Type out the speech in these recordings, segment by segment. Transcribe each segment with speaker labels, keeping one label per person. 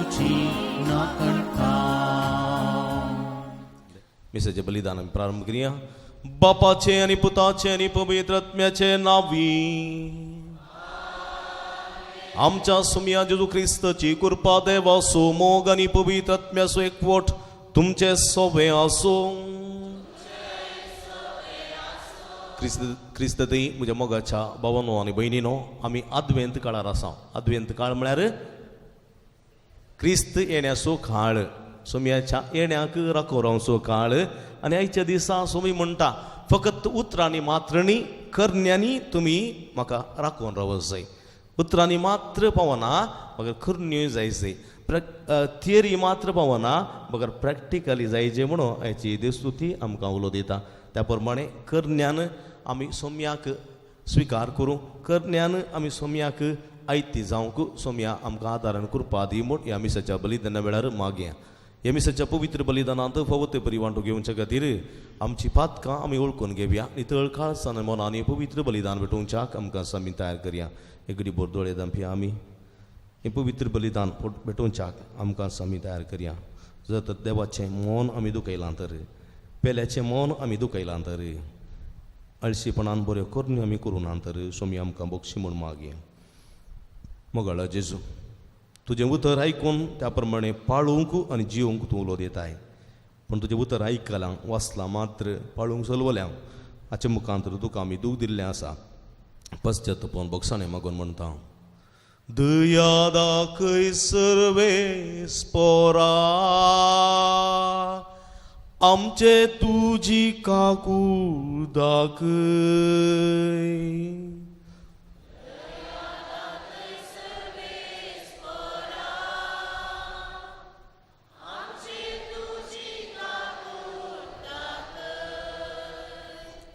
Speaker 1: तुजी राखण.
Speaker 2: मिसाचें बलिदान आमी प्रारंभ करया. बापाचें आनी पुताचें आनी पवित्र आत्म्याचें नांवी. आमच्या सुमया जेजू क्रिस्ताची कृपा, देवाचो मोग आनी पवित्र आत्म्याचो एकवट तुमचे सोवे आसूं. क्रिस्त क्रिस्ततय म्हज्या मोगाच्या भावानो आनी भयणीनो, आमी आदवेंत काळार आसा. आदवेंत काळ म्हळ्यार क्रिस्त येण्याचो काळ, सोम्याच्या येण्याक राखो रावचो काळ. आनी आयच्या दिसा सोमी म्हणटा, फकत उतरांनी मात्र न्ही, करण्यांनी तुमी म्हाका राखून रावत जाय. उतरांनी मात्र पावना, मगर करण्योय जाय जाय. थियरी मात्र पावना, बगर प्रॅक्टिकली जायचे म्हणून आयची देस्तुती आमकां उलो दिता. त्या प्रमाणे करण्यान आमी सोम्याक स्विकार करूं, करण्यान आमी सोम्याक आयती जावंक सोम्या आमकां आदारान कृपा दी म्हूण ह्या मिसाच्या बलिदाना वेळार मागया. ह्या मिसाच्या पवित्र बलिदानांत फावो ते परी वांटो घेवच्या खातीर आमची पातकां आमी वळखून घेवया. नितळ काळसान मनांनी पवित्र बलिदान भेटोवच्याक आमकां आमी तयार करया. एगडी बोर दोळे दामपी आमी हें पवित्र बलिदान भेटोवच्याक आमकां आमी तयार करया. जर तर देवाचें मन आमी दुखयलां तर, पेल्याचें मन आमी दुखयलां तर, आळशीपणान बऱ्यो करण्यो आमी करूं ना तर, सोमी आमकां बक्षी म्हूण मागया. मोगाळा जेजू, तुजें उतर आयकून त्या प्रमाणे पाळूंक आनी जिवंक तूं उलो दिताय. पूण तुजें उतर आयकलां, वाचलां मात्र पाळूंक चलवल्यां, हाचे मुखांत तुका आमी दूख दिल्लें आसा. पश्चातापान बोगसाणें मागून म्हणटा, दया दाखय सर्वेस्पोरा, आमचे तुजी काकूळ दाखय.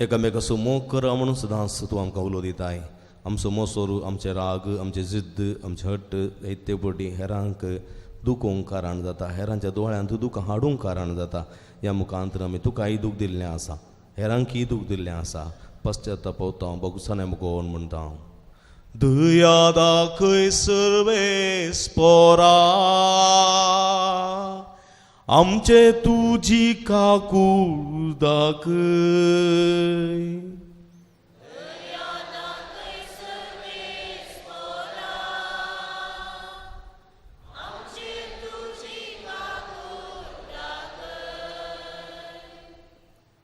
Speaker 2: एकामेकाचो मोग करा म्हणून सदांच तूं आमकां उलो दिताय. आमचो मोसोर, आमचे राग, आमचे जिद्द, आमचे हट्ट जायते पटी हेरांक दुखोवंक कारण जाता, हेरांच्या दोळ्यांत दुकां हाडूंक कारण जाता. ह्या मुखांतर आमी तुकाय दूख दिल्लें आसा, हेरांकय दूख दिल्लें आसा. पश्चाताप भोगसाणें मुगोवन म्हणटा, दया दाखय सर्वेस्पोरा, आमचे तुजी काकूळ दाखय.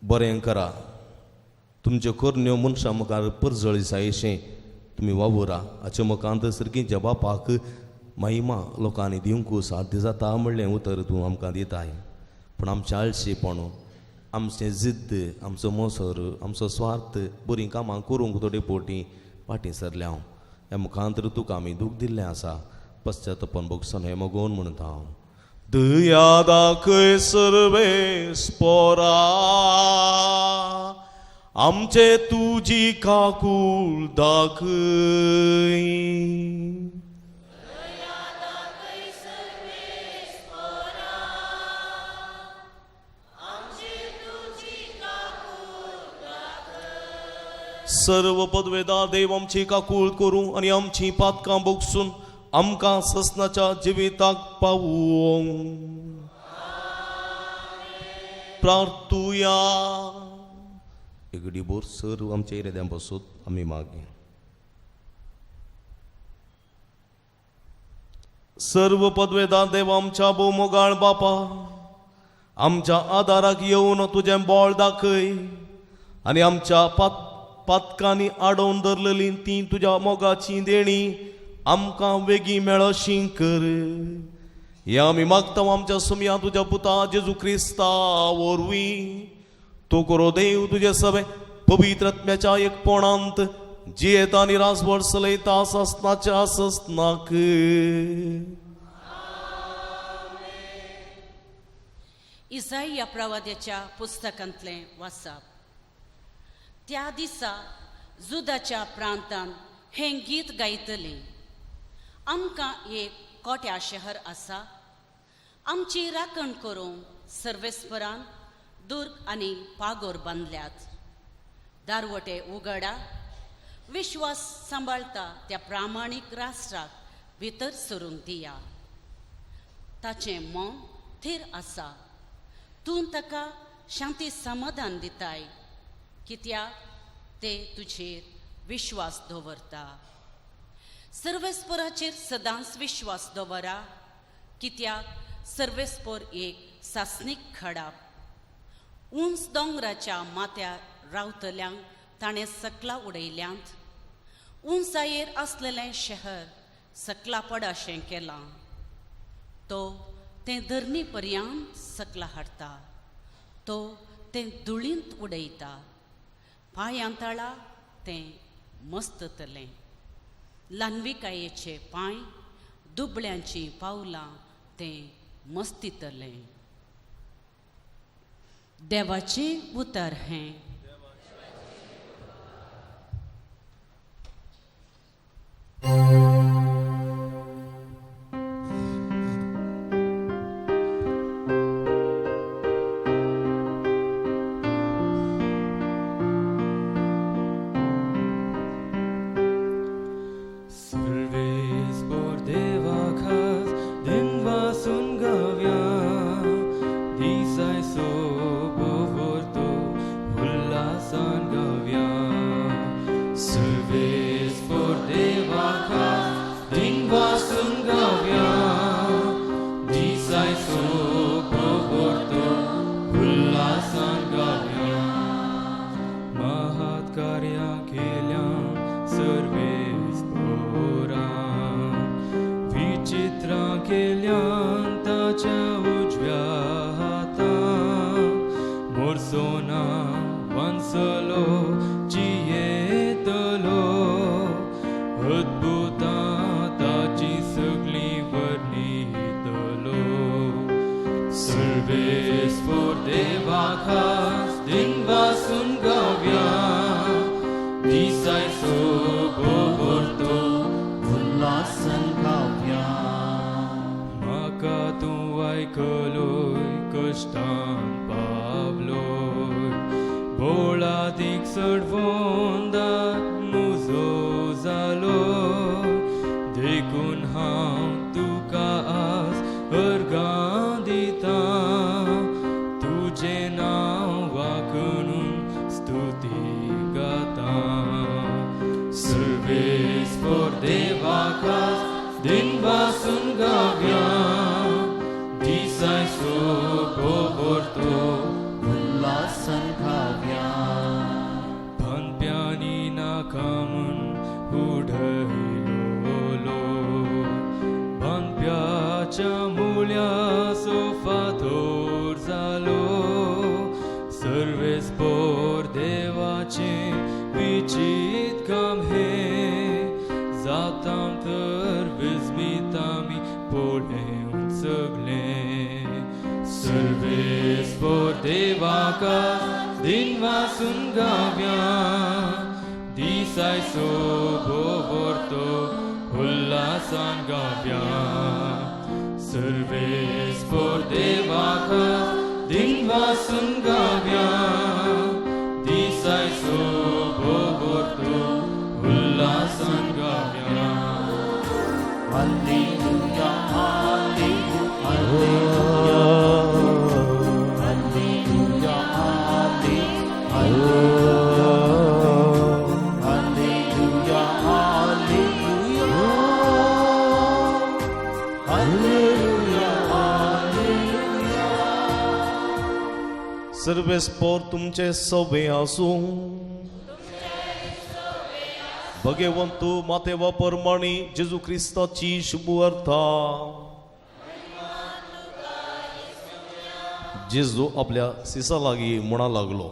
Speaker 2: बरें करा, तुमच्यो करण्यो मनशां मुखार परजळी जायशें तुमी वावुरा. हाचे मुखांत सर्गीच्या बापाक महिमा लोकांनी दिवंक साध्य जाता म्हणलें उतर तूं आमकां दिताय. पूण आमचें आळशीपण, आमचें जिद्द, आमचो मोसर, आमचो स्वार्थ, बरीं कामां करूंक थोडे पोटी फाटीं सरल्या हांव. ह्या मुखांतर तुका आमी दूख दिल्लें आसा. पश्चातापान भोगसन हें मगोवन म्हणटा हांव, दया दाखय सर्वेस्पोरा, आमचे तुजी काकूळ दाखय. सर्व पदवेदार देव आमची काकूळ करूं आनी आमची पातकां भोगसून आमकां ससनाच्या जिविताक पावूं. प्रार्थुया. एगडी बोर सर्व आमच्या इराद्यां बसूत आमी मागीर. सर्व पदवेदार देव आमच्या भोवमोगाळ बापा, आमच्या आदाराक येवन तुजें बळ दाखय आनी आमच्या पातकांनी आडोवन धरलेली ती तुज्या मोगाची देणी आमकां वेगीं मेळशी कर. हे आमी मागता आमच्या सुमया तुज्या पुता जेजू क्रिस्ता वरवीं. तूं करो देव तुजे सगळे पवित्र आत्म्याच्या एकपणांत जियेता आनी राजवट चलयता ससनाच्या ससनाक.
Speaker 3: इसाई प्रवाद्याच्या पुस्तकांतलें वाचप. त्या दिसा जुदाच्या प्रांतान हें गीत गायतलें, आमकां एक कोट्या शहर आसा, आमची राखण करूंक सर्वेस्परान दुर्ग आनी पागोर बांदल्यात. दारवटे उगडा, विश्वास सांबाळता त्या प्रामाणीक राष्ट्राक भितर सरूंक दिया. ताचें मन थीर आसा. तूं ताका शांती समाधान दिताय, कित्याक ते तुजेर विश्वास दवरता. सर्वेस्पराचेर सदांच विश्वास दवरा, कित्याक सर्वेस्पर एक सासणीक खडाप. उंच दोंगराच्या माथ्यार रावतल्यांक ताणें सकला उडयल्यांत. उंचायेर आसलेलें शहर सकला पडाशें केलां. तो तें धरणी पर्यंत सकला हाडटा, तो तें धुळींत उडयता. पांयां तळा तें मस्ततलें. ल्हानविकायेचे पांय दुबळ्यांचीं पावलां तें मस्तितलें. देवाचें उतर हें.
Speaker 2: सर्वेस्पोर तुमचे सवे आसूं. भगवंतु मातेवा परमाणी जेजू क्रिस्ताची शुभवार्ता. जेजू आपल्या सिसा लागीं म्हणा लागलो,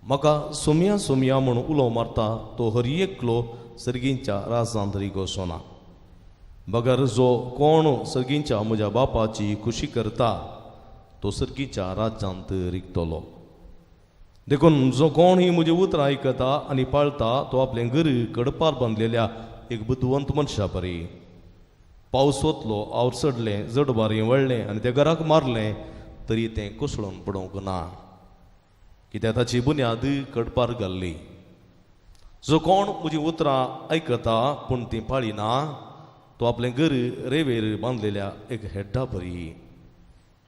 Speaker 2: म्हाका सोमया सोमया म्हूण उलो मारता तो हर एकलो सर्गींच्या राजांत रिगोसोना, बगर जो कोण सर्गींच्या म्हज्या बापाची खुशी करता तो सर्गीच्या राज्यांत रिगतलो. देखून जो कोण ही म्हजी उतरां आयकता आनी पाळता तो आपलें घर कडपार बांदलेल्या एक बुदवंत मनशा परी. पावस वतलो, आवर चडलें, जड बारें वळ्ळें आनी त्या घराक मारलें तरी तें कोसळून पडोवंक ना, कित्याक ताची बुन्याद कडपार घाल्ली. जो कोण म्हजी उतरां आयकता पूण तीं पाळिना तो आपलें घर रेवेर बांदलेल्या एक हेड्डा बरी.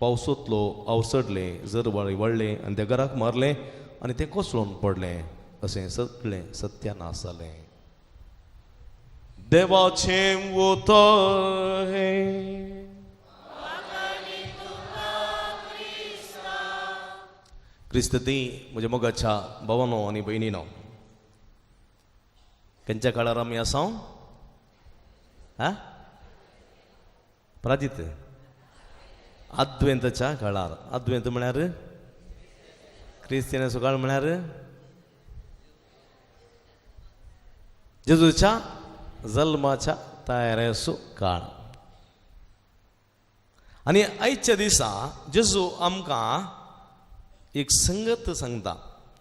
Speaker 2: पावसोतलो आवसडलें, जरवाळी वाडलें आनी त्या घराक मारलें आनी तें कोसळून पडलें. अशें सगळें सत्यानाश जालें. देवाचें उतर हें. क्रिस्त ती म्हज्या मोगाच्या भावानो आनी भयणीनो, खंयच्या काळार आमी आसा? हा, प्राजीत आद्वेंतच्या काळार. आद्वेंत म्हळ्यार क्रिस्तियनाचो काळ म्हळ्यार जेजूच्या जल्माच्या तयारेचो काळ. आनी आयच्या दिसा जेजू आमकां एक संगत सांगता.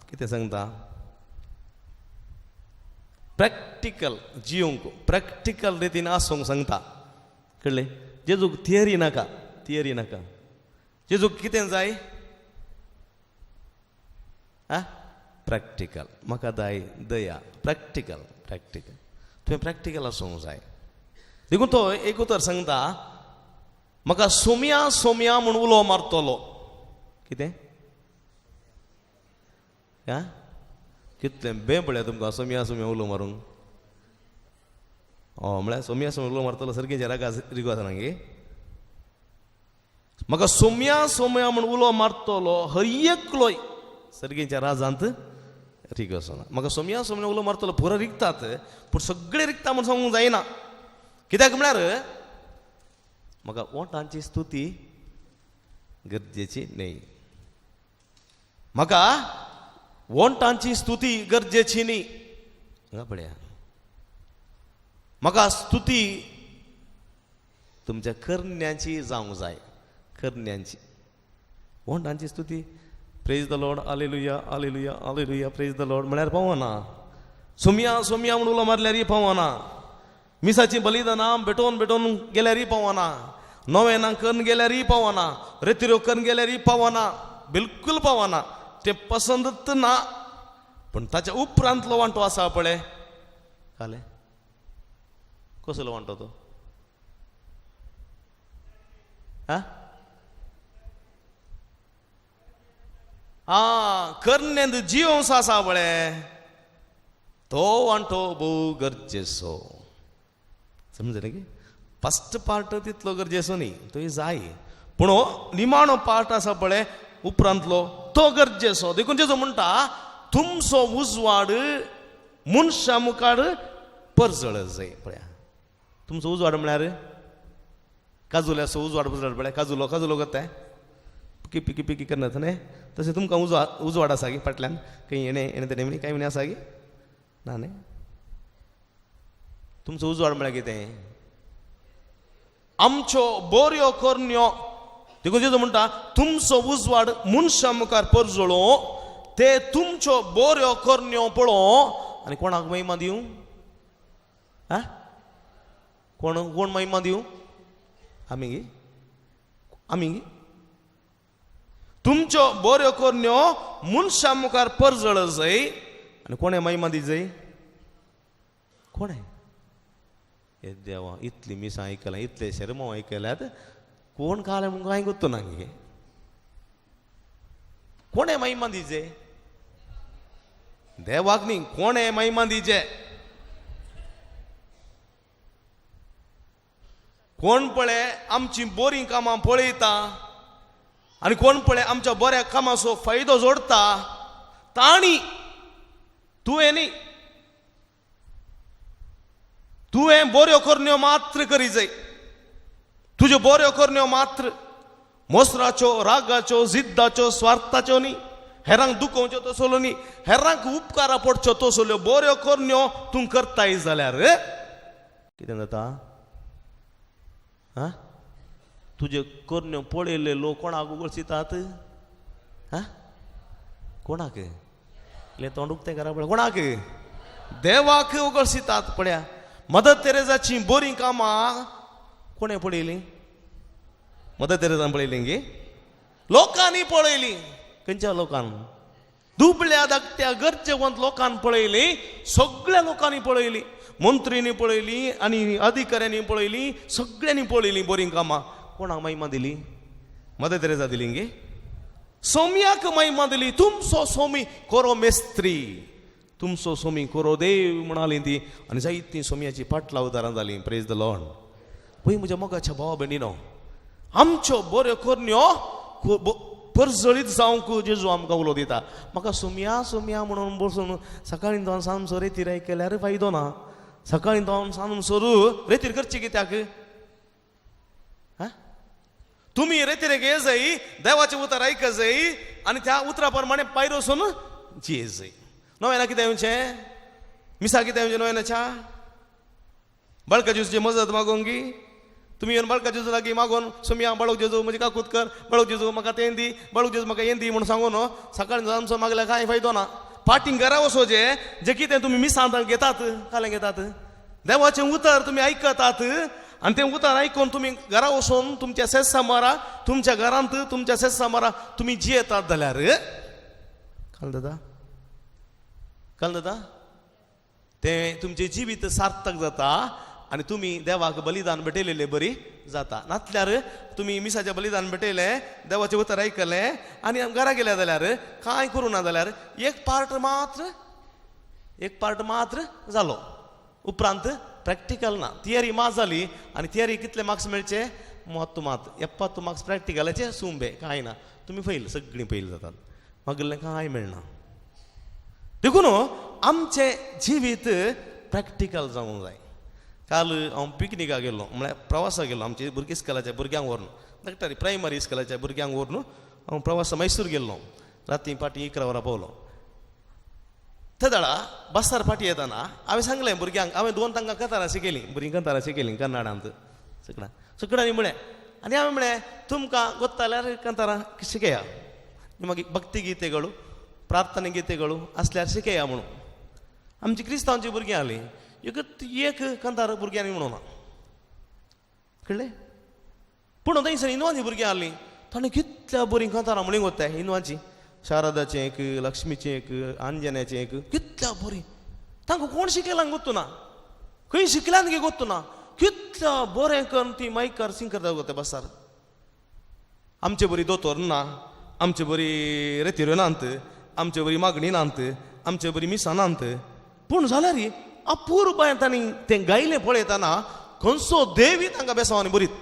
Speaker 2: कितें सांगता? प्रॅक्टिकल जिवंक प्रॅक्टिकल रितीन आसूंक सांगता. कळ्ळें? जेजूक थियरी नाका, थियरी नाका. जेजूक कितें जाय? आ, प्रॅक्टिकल. म्हाका दाय दया. Practical, practical. तुवें प्रॅक्टिकल आसूंक जाय. देखून तो एक उतर सांगता, म्हाका सोम्या सोम्या म्हूण उलो मारतलो. कितें? आ, कितलें बें पळया तुमकां सोम्या सोम्या उलो मारूंक. हय, म्हळ्यार सोम्या सोम्या उलो मारतलो सारकें रागा रिगो आसा गे. म्हाका सोम्या सोम्या म्हूण उलो मारतलो हर एकलो सर्गेच्या राजांत रिगो आसना. म्हाका सोम्या सोम्या उलो मारतलो पुरो रिगतात, पूण सगळे रिगता म्हूण सांगूंक जायना. कित्याक म्हळ्यार म्हाका ओंठांची स्तुती गरजेची न्हय. म्हाका ओंठांची स्तुती गरजेची न्ही. हांगा पळया, म्हाका स्तुती तुमच्या करण्यांची जावंक जाय. करण्यांची, ओंठांची स्तुती. Praise the Lord, alleluia, alleluia, alleluia, praise the Lord म्हळ्यार पावना. सोम्या सोम्या म्हूण उलो मारल्यारय पावना. मिसाची बलिदानां भेटोवन भेटोवन गेल्यारय पावना. नोवेनां करून गेल्यारय पावना. रेतिरो करून गेल्यारय पावना. बिलकूल पावना. तें पसंतच ना. पूण ताच्या उपरांतलो वांटो आसा पळय, काले कसलो वांटो तो? आ, करण्यांत जिवंस आसा पळय, तो वांटो भोव गरजेचो. समजलें की? फस्ट पार्ट तितलो गरजेचो न्ही, तोय जाय, पूण हो निमाणो पार्ट आसा पळय उपरांतलो, तो गरजेचो. देखून जेजो म्हणटा, तुमचो उजवाड मनशा मुखार परजळ जाय. पळया, तुमचो उजवाड म्हळ्यार काजुल्याचो उजवाड परजळ. पळय, काजुलो काजुलो करताय, पिकी पिकी पिकी करनात न्ही, तशें तुमकां उजवाड आसा गी फाटल्यान खंय येणें येणें तेणें कांय म्हणी आसा गी ना न्ही. तुमचो उजवाड म्हळ्यार कितें? आमच्यो बऱ्यो करण्यो. देखून जेजू म्हणटा, तुमचो उजवाड मनशा मुखार परजळो, ते तुमच्यो बऱ्यो करण्यो पळोवं आनी कोणाक महिमा दिवं? आ, कोण कोण महिमा दिवं? आमी गी, आमी गी. तुमच्यो बऱ्यो करण्यो मनशा मुखार परजळ जाय आनी कोणें महिमा दी जाय? कोणें? हे देवा, इतली मिसां आयकल्यां, इतले शेरमांव आयकल्यात, कोण काले म्हूण कांय गुत्तो ना गे. कोणें महिमा दिजे? देवाक न्ही, कोणें महिमा दिजे? कोण पळय आमची बरीं कामां पळयता आनी कोण पळय आमच्या बऱ्या कामाचो फायदो जोडटा, तांणी. तुवें न्ही, तुवें बऱ्यो करण्यो मात्र करी जाय. तुज्यो बऱ्यो करण्यो मात्र, मोसराच्यो, रागाच्यो, जिद्दाच्यो, स्वार्थाच्यो न्ही, हेरांक दुखोवच्यो तसल्यो न्ही, हेरांक उपकारा पडच्यो तसल्यो बऱ्यो करण्यो तूं करताय जाल्यार कितें जाता? आं, तुजे करण्यो पळयल्ले लोक कोणाक उगळसितात? आं, कोणाक? इल्लें तोंड उक्तें करा पळय, कोणाक? देवाक उगळसितात. पळया, मदर तेरेजाची बरीं कामां कोणें पळयलीं? मदर तेरेजान पळयलीं गे? लोकांनी पळयलीं. खंयच्या लोकांक? दुबळ्या धाकट्या गरजेवंत लोकांनी पळयली, सगळ्या लोकांनी पळयली. मंत्रींनी पळयली आनी अधिकाऱ्यांनी पळयली, सगळ्यांनी पळयली बरीं कामां. कोणाक महिमा दिली? मदर तेरेजा दिली गे? सोम्याक महिमा दिली. तुमचो सोमी कोरो मेस्त्री, तुमचो सोमी कोरो देव म्हणाली ती. आनी जायतीं सोम्याची पाटलावदारां जालीं. Praise the Lord. पळय म्हज्या मोगाच्या भावा भयणीनो, आमच्यो बऱ्यो करण्यो परजळीत जावंक जेजू आमकां उलो दिता. म्हाका सोमया सोमया म्हणून बसून सकाळीं जावन सांजसो रेतीर आयकल्यार फायदो ना. सकाळीं जावन सांजसोर रेतीर करची कित्याक? तुमी रेतीर घेय जाय, देवाचें उतर आयक जाय आनी त्या उतरा प्रमाणे पायर वचून जिये जाय. नव्याना कितें येवचें? मिसा कितें येवचें नव्यानाच्या? बाळका जेजूची मजत मागोंक गी? तुमी येवन बाळका जेजू लागीं मागोन सोमया बाळक जेजू म्हजी काकूत कर, बाळक जेजू म्हाका तें दी, बाळक जेजू म्हाका हें दी म्हणून सांगून सकाळीं आमचो मागल्यार कांय फायदो ना. पाटीं घरा वचोचें जें कितें तुमी मिसांत घेतात, कालें घेतात, देवाचें उतर तुमी आयकतात आनी तें उतर आयकून तुमी घरा वचून तुमच्या सेसामारा, तुमच्या घरांत तुमच्या सेसामारा तुमी जियेतात जाल्यार काल दादा, काल दादा तें तुमचें जिवीत सार्थक जाता आनी तुमी देवाक बलिदान भेटयलेले बरी जाता. नातल्यार तुमी मिसाचें बलिदान भेटयलें, देवाचें उतर आयकलें आनी घरा गेल्या जाल्यार कांय करूं ना जाल्यार एक पार्ट मात्र, एक पार्ट मात्र जालो, उपरांत प्रॅक्टिकल ना. थियरी मात जाली आनी थियरी कितले मार्क्स मेळचे? मात मात 70 मार्क्स प्रॅक्टिकलाचे सुंबे, कांय ना, तुमी फैल, सगळीं फैल जातात, मागलें कांय मेळना. देखून आमचें जिवीत प्रॅक्टिकल जावंक जाय. काल हांव पिकनिकाक गेल्लो, म्हळ्यार प्रवासाक गेल्लो आमचे भुरगीं इस्कलाच्या भुरग्यांक व्हरून, धाकटारी प्रायमरी इस्कलाच्या भुरग्यांक व्हरून हांव प्रवास मैसूर गेल्लो. राती फाटीं 11 वरां पावलो. ते दाडा बसार फाटीं येताना हांवें सांगलें भुरग्यांक, हांवें 2 तांकां कतारां शिकयलीं, भुरगीं कतारां शिकयलीं कन्नडांत सगळ्यां सगळ्यांनी म्हळें. आनी हांवें म्हळें तुमकां गोत्ताल्यार कतारां शिकया, मागीर भक्ती गीतेಗಳು प्रार्थना गीतेಗಳು आसल्यार शिकया म्हणून. आमची क्रिस्तांवची भुरगीं आसलीं, एक एक कंतार भुरग्यांनी म्हणूना, कळ्ळें? पूण थंयसर हिंदवांची भुरगीं आसलीं, ताणें कितल्या बरीं कंतारां म्हणूंक वता. हिंदवांची शारदाचें एक, लक्ष्मीचें एक, आंजनाचें एक, कितल्या बरीं. तांकां कोण शिकयला गोत्तू ना, खंय शिकल्यान गे गोत्तू ना, कितल्या बरें करून ती मायकार सिंग करता गोता बसार. आमचे बरी दोतोर ना, आमचे बरी रेतिरो नात, आमचे बरी मागणी नात, आमचे बरी मिसां नात, पूण जाल्यार अपुरबायेन तांणी तें गायलें पळयतना खंयचो देवी तांकां बेसांवांनी बरीत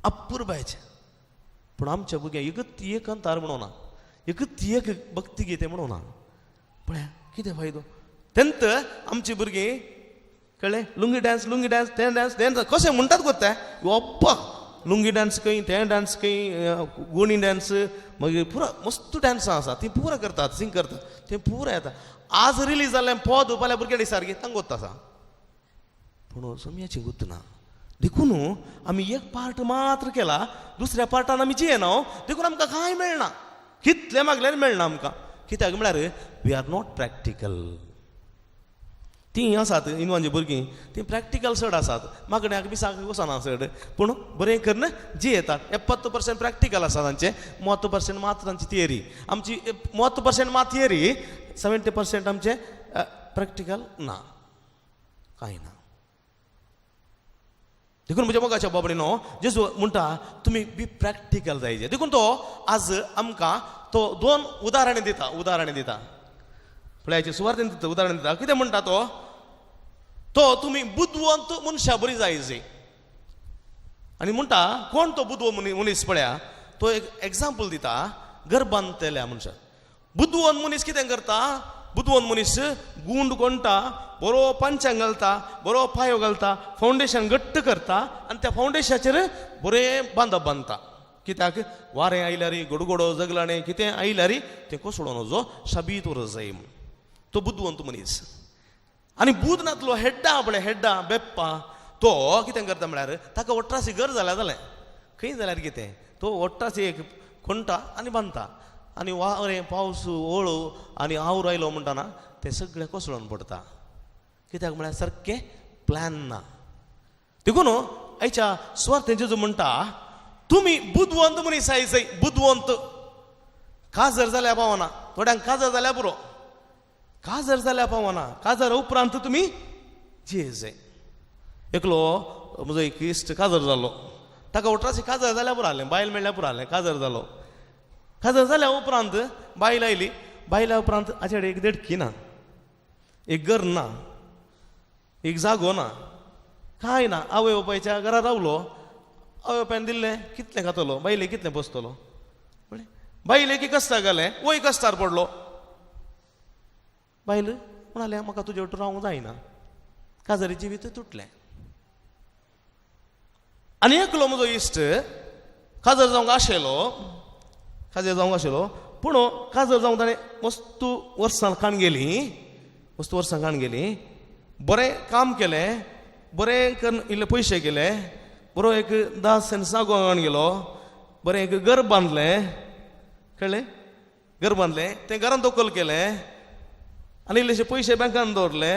Speaker 2: अपुरबायेचें. पूण आमच्या भुरग्यांक एकच एक अंतार म्हणूना, एकच एक भक्ती गीते म्हणूना. पळया कितें फायदो? तेंत आमची भुरगीं कळ्ळें लुंगी डांस, लुंगी डांस, तें डांस, तें डांस कशें म्हणटात गोत्ता अप्पा लुंगी डांस खंय, तें डांस खंय, गोणी डांस, मागीर पुरा मस्त डांसां आसा ती पुरा करतात, सिंग करतात, तें पुरा येता. आज रिलीज जालें पद फाल्यां भुरग्यांनी सारकें तांकां गोत्ता आसा, पूण सोम्याचें गोत्त ना. देखून आमी एक पार्ट मात्र केला, दुसऱ्या पार्टान आमी जियेना, देखून आमकां कांय मेळना, कितलें मागल्यार मेळना आमकां. कित्याक म्हळ्यार we are not practical. तीं आसात हिंदवांची भुरगीं, तीं प्रॅक्टिकल चड आसात, मागण्याक मिसाक वचना चड, पूण बरें करून जियेतात. 70% प्रॅक्टिकल आसा तांचें, 30% मात्र तांची थियरी. आमची 30% मात थियरी, 70% आमचें प्रॅक्टिकल ना, कांय ना. देखून म्हज्या मोगाच्या बाबडीनो जेजू म्हणटा तुमी बी प्रॅक्टिकल जायचे. देखून तो आज आमकां तो 2 उदाहरणां दिता, उदाहरणां दिता, पळयाचे सुवार्तेन दिता, उदाहरण दिता. कितें म्हणटा तो? तो तुमी बुदवंत मनशा बरी जायचे. आनी म्हणटा कोण तो बुदवंत मनीस? पळया तो एक एग्जाम्पल दिता गर्भांतल्या मनशाक. बुदवंत मनीस कितें करता? बुदवंत मनीस गुंड कोणटा, बरो पंचांग घालता, बरो पायो घालता, फावंडेशन घट्ट करता आनी त्या फावंडेशनाचेर बरें बांदप बांदता. कित्याक वारें आयल्यार, गोडगोडो जगलाणें कितें आयल्यार तें कोसळोन वचो, शाबीत उर जाय म्हूण. तो बुदवंत मनीस. आनी बूद नातलो हेड्डा पळय, हेड्डा बेप्पा, तो कितें करता म्हळ्यार ताका वट्रासी घर जाल्यार जालें, खंय जाल्यार कितें तो वट्रासी एक कोणटा आनी बांदता आनी वारें पावस ओळो आनी आवरो आयलो म्हणटाना तें सगळें कोसळोन पडटा. कित्याक म्हळ्यार सारकें प्लॅन ना. देखून आयच्या सुवार्थें जेजू म्हणटा तुमी बुदवंत मनीस आयजय, बुदवंत. काजर जाल्यार पावना, थोड्यांक काजर जाल्यार पुरो, काजर जाल्यार पावना, काजर उपरांत तुमी जिये जाय. एकलो म्हजो एक इश्ट काजर जालो, ताका 18 काजर जाल्या पुरो जालें, बायल मेळ्ळ्या पुरो जालें, काजर जालो. काजर जाल्या उपरांत बायल आयली, बायल्या उपरांत हाचे एक देडकी ना, एक घर ना, एक जागो ना, कांय ना. आवय बापायच्या घरा रावलो, आवय बापायन दिल्लें कितलें खातलो, बायले कितलें पोसतलो. म्हणलें बायले की कश्टाक घालें, वय कश्टार पडलो. बायल म्हणालें म्हाका तुजे वटेन रावंक जायना, काजारी जिवीत तुटलें. आनी एकलो म्हजो इश्ट काजर जावंक आशिल्लो, काजर जावंक आशिल्लो, पूण काजर जावंक ताणें मस्तू वर्सां काण गेली, मस्त वर्सां काण गेली, बरें काम केलें, बरें करून इल्ले पयशे केले, बरो एक 10 सेंट जागो हाडून गेलो, बरें एक घर बांदलें, कळ्ळें, घर बांदलें, तें घरान दखल केलें आनी इल्लेशे पयशे बँकान दवरले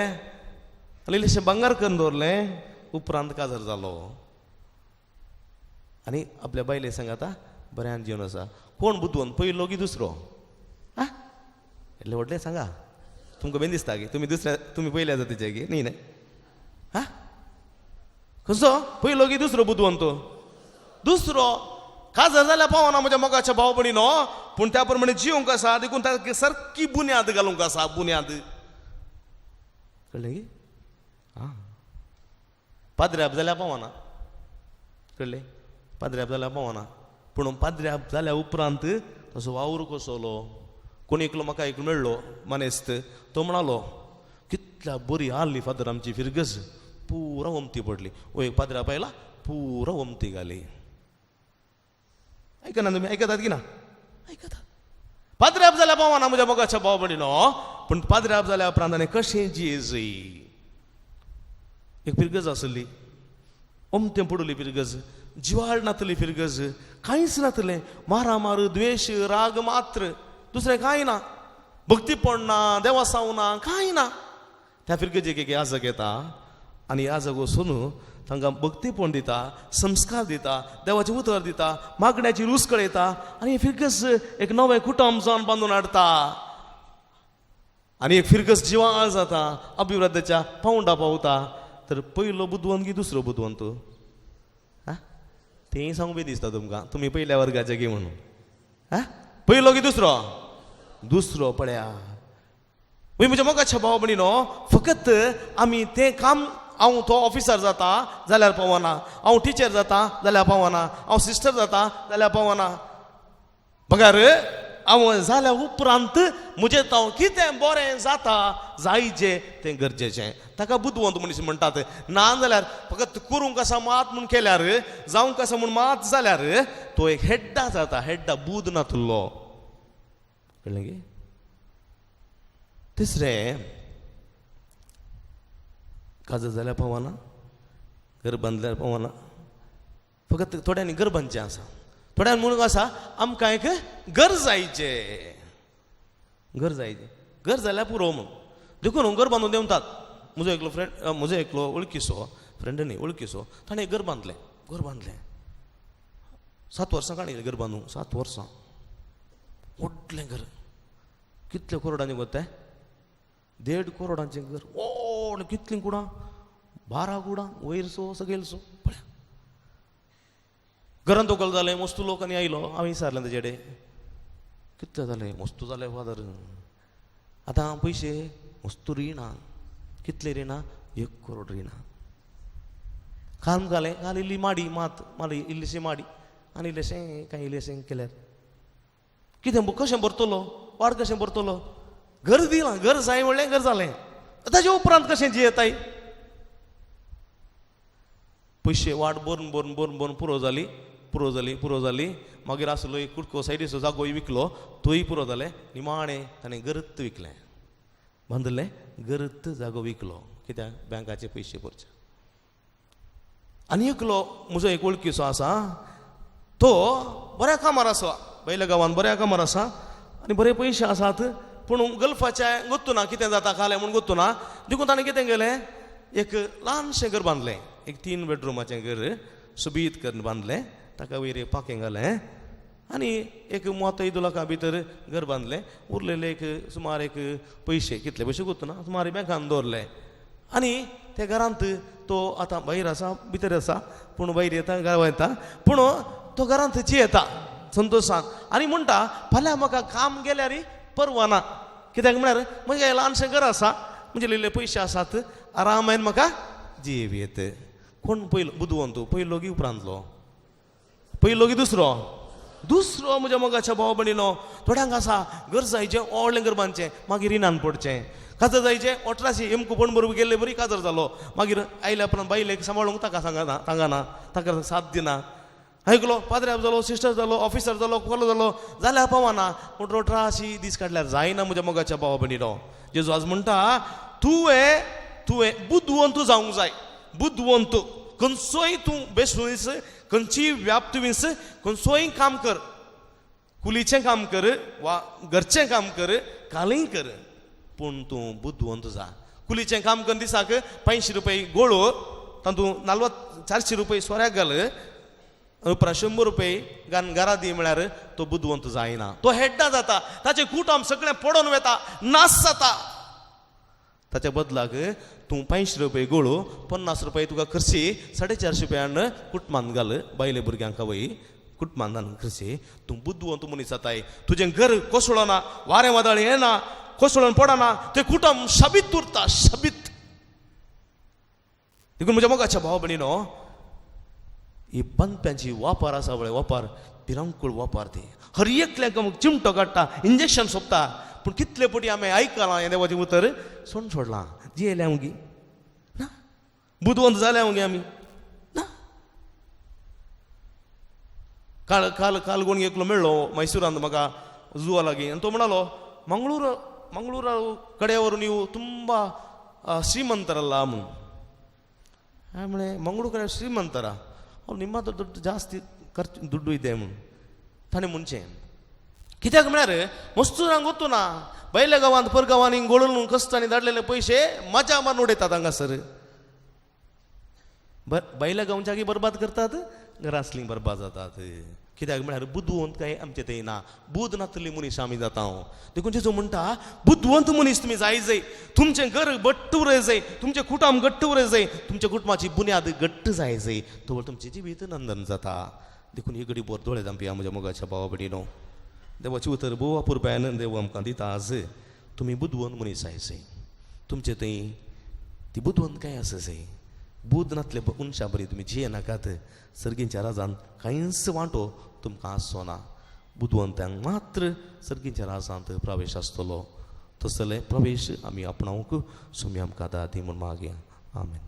Speaker 2: आनी इल्लेशे भांगर करून दवरलें. उपरांत काजर जालो आनी आपल्या बायले सांगाता बऱ्यान जिवन आसा. कोण बुदवंत, पयलो की दुसरो? आं इतलें व्हडलें सांगा, तुमकां बेन दिसता की तुमी दुसऱ्या, तुमी पयल्या जातीचे की न्ही न्हय? आं खंयचो पयलो की दुसरो बुदवंत? दुसरो. काजर जाल्यार पावना म्हज्या मोगाच्या भाव भयणीनो, पूण त्या प्रमाणे जिवंक आसा, देखून ताका सारकी बुन्याद घालूंक आसा, बुन्याद. कळ्ळें की? आं पाद्र्याब जाल्यार पावना, कळ्ळें, पाद्र्याब जाल्यार पावना, पूण पाद्र्याब जाल्या उपरांत तसो वावर कसलो. कोण एकलो म्हाका एक मेळ्ळो मानेस्त, तो म्हणालो कितल्या बरी आहली फादर आमची फिरगज, पुरा ओमती पडली. ओ एक पाद्र्याब आयला पुरा ओमती घाली. आयकना तुमी? आयकतात की ना? आयकतात. पाद्र्याब जाल्यार पावना म्हज्या मोगाच्या भाव भयणीनो, पूण पाद्र्याब जाल्या उपरांत ताणें कशें जियेजय. एक फिरगज आसली, ओमतें पडली फिरगज, जिवाळ नातली फिरगज, कांयच नातलें, मारामार, द्वेश, राग मात्र, दुसरें कांय ना, भक्तीपण ना, देवासांव ना, कांय ना. त्या फिरगजेक एक याजक येता आनी याजक वचून तांकां भक्तीपण दिता, संस्कार दिता, देवाचें उतर दिता, मागण्याची रूच कळयता आनी फिरगज एक नवें कुटुंब जावन बांदून हाडटा आनी एक फिरगज जिवाळ जाता, अभिवृद्धीच्या पावंडा पावता. तर पयलो बुदवंत की दुसरो बुदवंत? आं तेंय सांगू बी दिसता तुमकां, तुमी पयल्या वर्गाचे की म्हणून. आं पयलो की दुसरो? दुसरो. पळया म्हज्या मोगाच्या भाव भयणीनो, फकत आमी तें काम, हांव तो ऑफिसर जाता जाल्यार पावना, हांव टिचर जाता जाल्यार पावना, हांव सिस्टर जाता जाल्यार पावना, बगर हांव जाल्या उपरांत म्हजें हांव कितें बरें जाता जायचे तें गरजेचें. ताका बुदवंत मनीस म्हणटात. ना जाल्यार फकत करूंक आसा मात म्हूण केल्यार, जावंक आसा म्हूण मात जाल्यार तो एक हेड्डा जाता, हेड्डा, बूद नातुल्लो. कळ्ळें की? तिसरें, काजर जाल्यार पावना, घर बांदल्यार पावना, फकत थोड्यांनी घर बांदचें आसा, थोड्यांनी म्हणूंक आसा आमकां एक घर जायचें, घर जायचें, घर जाल्यार पुरो म्हूण. देखून घर बांदून देंवतात. म्हजो एकलो फ्रेंड, म्हजो एकलो वळखीचो, फ्रेंड न्ही वळखीचो, ताणें घर बांदलें, घर बांदलें, 7 वर्सां काडली घर बांदूंक, 7 वर्सां, व्हडलें घर, कितले करोडांचें घर तें? 1.5 करोडांचें घर, व्हड, कितलीं कुडां, 12 कुडां, वयर सो सकयल सो. पळया घरांत वकल जालें, मस्तू लोकांनी आयलो, हांवें विचारलें ताजे कडेन कितलें जालें? मस्तू जालें फादर, आतां पयशे मस्तू रिणां, कितले रिणां? 1 करोड रिणां. काम घालें, काल इल्ली माडी मात माडी, इल्लीशी माडी आनी इल्लेशें कांय इल्लेशें केल्यार कितें कशें भरतलो, वाड कशें भरतलो? घर दिलां, घर जाय म्हणलें, घर जालें, ताजे उपरांत कशें जियेताय? पयशे वाट भरून भरून भरून भरून पुरो जाली, पुरो जाली, पुरो जाली. मागीर आसलो एक कुडको सायडीचो जागोय विकलो, तोय पुरो जालें. निमाणें ताणें गरत विकलें, बांदलें गरत जागो विकलो, कित्याक? बँकाचे पयशे भरचे. आनी एकलो म्हजो एक वळखीचो आसा, तो बऱ्या कामार आसा, पयल्या गांवांत बऱ्या कामार आसा आनी बरे पयशे आसात, पूण गल्फाच्या गोत्तू ना कितें जाता खालें म्हूण गोत्तू ना. देखून ताणें कितें केलें, एक ल्हानशें घर बांदलें, एक 3 बेडरुमाचें घर सुबीत करून बांदलें, ताका वयर एक पाखें घालें आनी एक मोत लाखां भितर घर बांदलें. उरलेले एक सुमार एक पयशे, कितले पयशे गोत्तू ना, सुमार बँकान दवरले आनी त्या घरांत तो आतां भायर आसा भितर आसा पूण भायर येता गांवां येता पूण तो घरांत जियेता संतोशान आनी म्हणटा फाल्यां म्हाका काम गेल्यार परवा ना कित्याक म्हळ्यार म्हजें ल्हानशें घर आसा म्हजे इल्ले पयशे आसात आरामान म्हाका जियेव येत. कोण पयलो बुदवंत पयलो की उपरांतलो पयलो की दुसरो दुसरो म्हज्या मोगाच्या भाव भयणीनो थोड्यांक आसा घर जायचें व्हडलें घर बांदचें मागीर रिणान पडचें काजर जायचें 18 एमकू पण बरोबर गेल्ले बरी काजर जालो मागीर आयल्या उपरांत बायलेक सांबाळूंक ताका सांगना तांगना ताका साथ दिना आयकलो पाद्र्याब जालो सिस्टर जालो ऑफिसर जालो कोलो जालो जाल्यार पावना पूण रोट्राशी दीस काडल्यार जायना म्हज्या मोगाच्या भावा भयणीनो. जेजू आज म्हणटा तुवें तुवें बुदवंत जावंक जाय बुदवंत खंयचोय तूं बेसून खंयचीय व्याप्त विंस खंयचोय काम कर कुलीचें काम कर वा घरचें काम कर कालय कर पूण तूं बुदवंत जा. कुलीचें काम कर दिसाक 500 रुपये गोळो तातूंत 400 रुपये सोऱ्याक घाल उपरांत 100 रुपये गान घरा दी म्हळ्यार तो बुदवंत जायना तो हेड्डा जाता ताचें कुटुंब सगळें पडोन वता नाश जाता. ताच्या बदलाक तूं 500 रुपये गोळो 50 रुपये तुका खर्ची 450 रुपयान कुटुंबान घाल बायले भुरग्यांक वय कुटुंबान घाल खर्ची तूं बुदवंत मनीस जाताय तुजें घर कोसळना वारें वादळ येना कोसळून पडना तें कुटुंब शबीत उरता शबीत. देखून म्हज्या मोगाच्या भाव भयणीनो ही बांदप्यांची वापर आसा पळय वापर भिरांकूळ वापर ती हर एकल्याक चिमटो काडटा इंजेक्शन सोंपता पूण कितले पटी आमी आयकलां हें देवाचें उतर सोडून सोडलां जियेल्या मुगी ना बुदवंत जाल्या मुगे आमी ना. काल काल काल कोण एकलो मेळ्ळो मैसुरांत म्हाका जुवा लागीं आनी तो म्हणालो मंगळूर ಮಂಗಳೂರು ಕಡೆಯವರು ನೀವು ತುಂಬ ಶ್ರೀಮಂತರಲ್ಲ म्हणून. ಆಮೇಲೆ ಮಂಗಳೂರು ಕಡೆ ಶ್ರೀಮಂತರ ಅವ್ರು ನಿಮ್ಮ ಹತ್ರ ದುಡ್ಡು ಜಾಸ್ತಿ ಖರ್ಚು ದುಡ್ಡು ಇದೆ म्हणून ताणें म्हणचें कित्याक म्हळ्यार मस्तूरांक ಗೊತ್ತು ना बैल्या गांवांत परगांवांनी गोळून कस्तांनी धाडलेले पयशे मजा मारून उडयतात हांगासर बैल्या गांवच्या बरबाद करतात घरासलीं बरबाद जातात कित्याक म्हळ्यार बुदवंत काय आमचे थंय ना बुद नातली मनीस आमी जाता. देखून जेजू म्हणटा बुदवंत मनीस तुमी जाय जाय तुमचें घर घट्ट उरय जाय तुमचें कुटुंब घट्ट उरय जाय तुमच्या कुटुंबाची बुन्याद घट्ट जाय जाय तोवर तुमचें जिवीत नंदन जाता. देखून ही घडी बोर दोळे धांपया म्हज्या मोगाच्या भावा भयणीनो. देवाचें उतर भोव अपुरबायेन देव आमकां दिता आज तुमी बुदवंत मनीस जाय जाय तुमचे थंय ती बुदवंत काय आसा जाय बुद नातले मनशा बरी तुमी जिये नाकात सर्गींच्या राजान कांयच वांटो तुमकां आसचो ना. बुदवंतांक मात्र सर्गींच्या राजांत प्रवेश आसतलो तसले प्रवेश आमी आपणावंक सुमी आमकां दा दी म्हूण मागया. आमेन.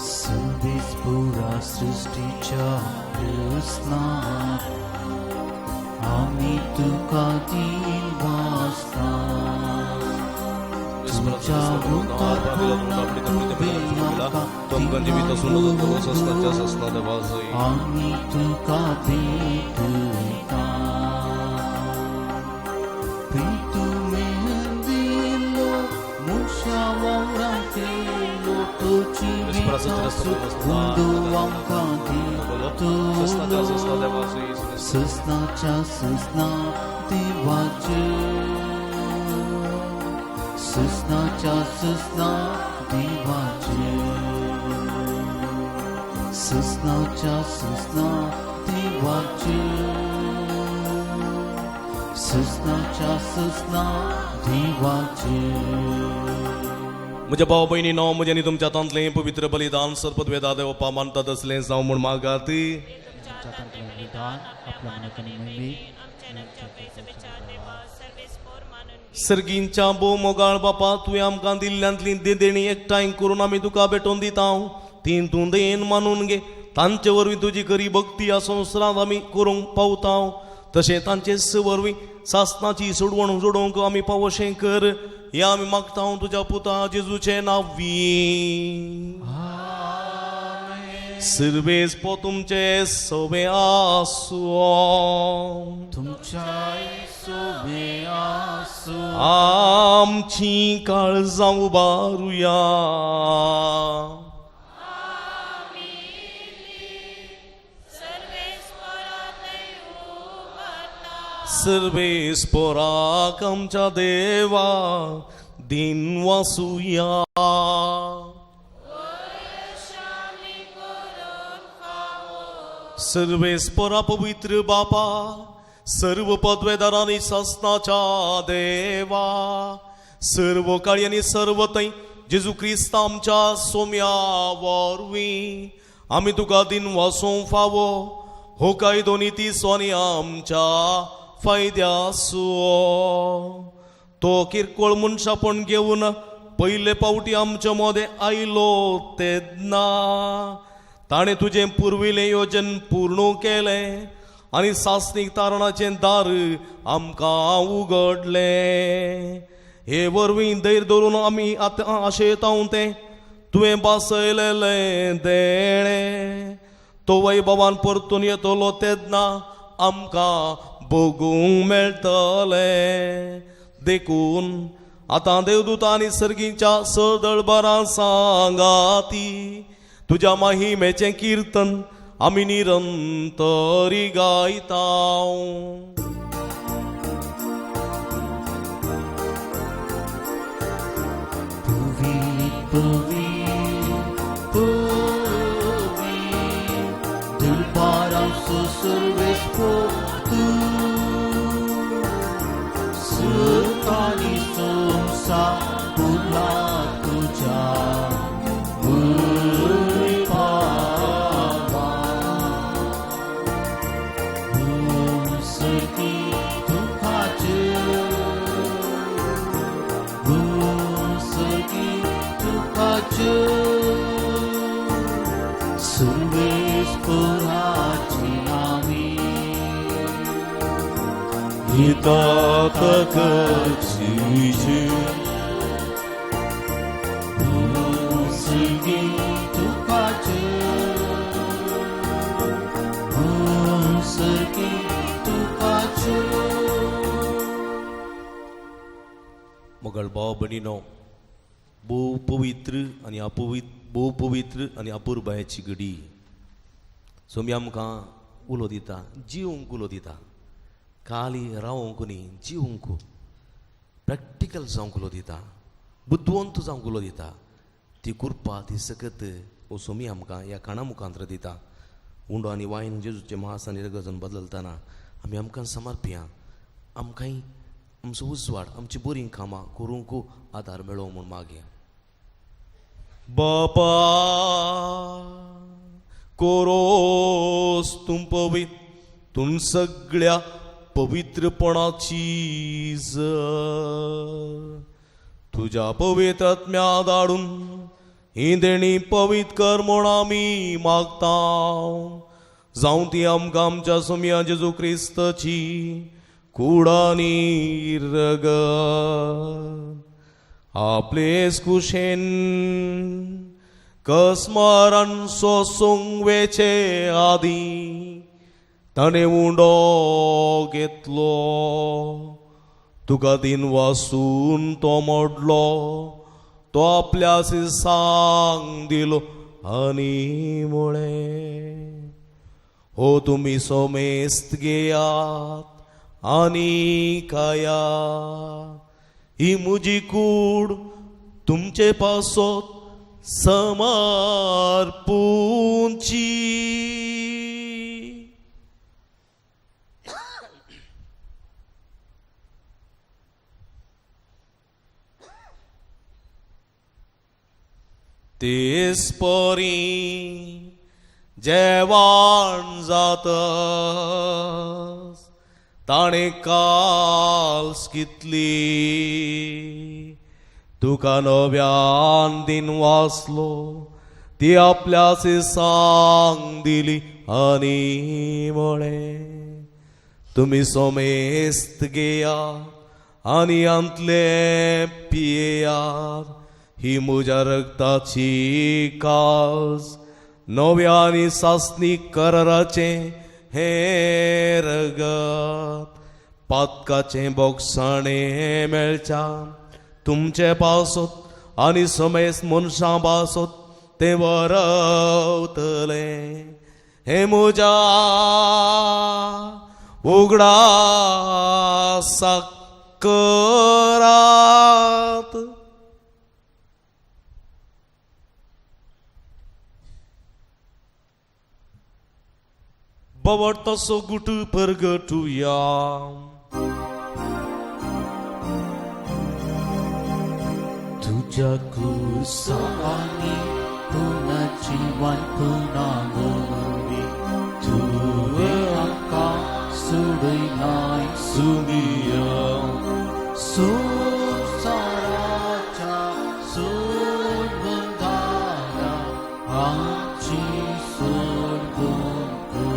Speaker 1: संदेश पुरा सृष्टीच्या कृष्णात आम्ही तुका दिल वाजता तुझ्या आम्ही तुका भेटता प्रीतू मेहंदिलो मुशा वावरा केलो तुझी ससनाच्या ससना देवाचे ससनाच्या ससना देवाचे ससनाच्या ससना देवाचे ससनाच्या ससना देवाचे.
Speaker 2: म्हज्या भाव भयणीनो म्हजें आनी तुमच्या हातांतलें पवित्र बलिदान सर्पद्वेदा देवपा मानतात असलें जावं म्हूण मागात. सर्गींच्या भोव मोगाळ बापा तुवें आमकां दिल्ल्यांतली देणी एकठांय करून आमी तुका भेटोवन दिता ती तूं देन मानून घे तांचे वरवीं तुजी खरी भक्ती ह्या संवसारांत आमी करूंक पावता तशें तांचे वरवीं सासनाची सोडवण जोडोवंक आमी पावोशें कर हें आमी मागता तुज्या पुता जेजूचें नांवी. सर्वेस पो तुमचे सवे आसूं
Speaker 1: तुमच्या सोबे आसूं
Speaker 2: आमची काळजां उबारुया सर्वेस्पोराक आमच्या देवा दिन वासुया. सर्वेस्पोरा पवित्र बापा, सर्व पदवेदारांनी सासनाच्या देवा, सर्व काळी आनी सर्व थंय जेजू क्रिस्त आमच्या सोम्या वरवीं आमी तुका दिन वासूंक फावो हो कायदो नीती स्वानी आमच्या फायद्यासो. तो किरकोळ मनशापण घेवन पयले पावटी आमच्या मदें आयलो तेन्ना ताणें तुजें पुर्विलें योजन पूर्ण केलें आनी सासणीक तारणाचें दार आमकां उगडलें. हे वरवीं धैर्य धरून आमी आतां आशेतांव तें तुवें बासयलेलें देणें. तो वैभवान परतून येतलो तेन्ना आमकां भोगूंक मेळटलें. देखून आतां देवदूत आनी सर्गीच्या सदळबरां सांगाती तुज्या माहिमेचें किर्तन आमी निरंतरी गायता.
Speaker 1: पवी पवी दुर्बारांसो सर्वेस्पोर तू सुखानी सोमसा पुला तुझ्या पावा सर्गी दुखाचे सर्गी दुखाचे सर्वेस्पोराची नामी
Speaker 2: हितातक करची
Speaker 1: सर्गी दुखाचे सर्गी दुखाचे.
Speaker 2: मोगल भाव भयणीनो, भोव पवित्र आनी भोव पवित्र आनी अपुरबायेची घडी. सोमी आमकां उलो दिता, जिवंक उलो दिता, खाली रावंक न्ही, जिवंक प्रॅक्टिकल जावंक उलो दिता, बुदवंत जावंक उलो दिता. ती कृपा ती सकत हो सोमी आमकां ह्या काणा मुखांतर दिता. उंडो आनी वायन जेजूचे मास आनी रगत बदलतना आमी आमकां समर्पया, आमकांय आमचो उजवाड आमची बरीं कामां करूंक आदार मेळो म्हूण मागया. बापा कोरोस तूं पवित्र तूं सगळ्या पवित्रपणाची तुज्या पवित्र आत्म्या धाडून ही देणी पवित्र कर म्हूण आमी मागता. जावं ती आमकां आमच्या सोम्या जेजू क्रिस्ताची कूड आनी रगत आपलेच कुशेन कस्मरण सोसूंक वेचे आदीं ताणें उंडो घेतलो, तुका दिन वासून तो मोडलो, तो आपल्या सांग दिलो आनी म्हळें, हो तुमी सोमेस्त घेयात आनी खायात, ही म्हजी कूड तुमचे पासत समर्पूंची. तेच परी जेवण जातस ताणें काल्स कितली तुका नव्यान दिन वाचलो, ती आपल्या सांग दिली आनी म्हळें, तुमी सोमेस्त घेया आनी आंतले पियेयात, ही म्हज्या रगताची काज नव्या आनी सासणी कराराचें हें रगत पातकाचें बोगसाणें मेळच्या तुमचे पासत आनी समेस्त मनशां पासत तें वरवतलें. हें म्हज्या उगडास करात. बवडतसो गुट परगटुया.
Speaker 1: तुझ्या कुसानी पुन्हा जीवन पुन्हा गोवी तुवें आमकां सोडयलाय
Speaker 2: सुमिया
Speaker 1: संवसाराच्या सोडवणारा आमची सोडवण कर.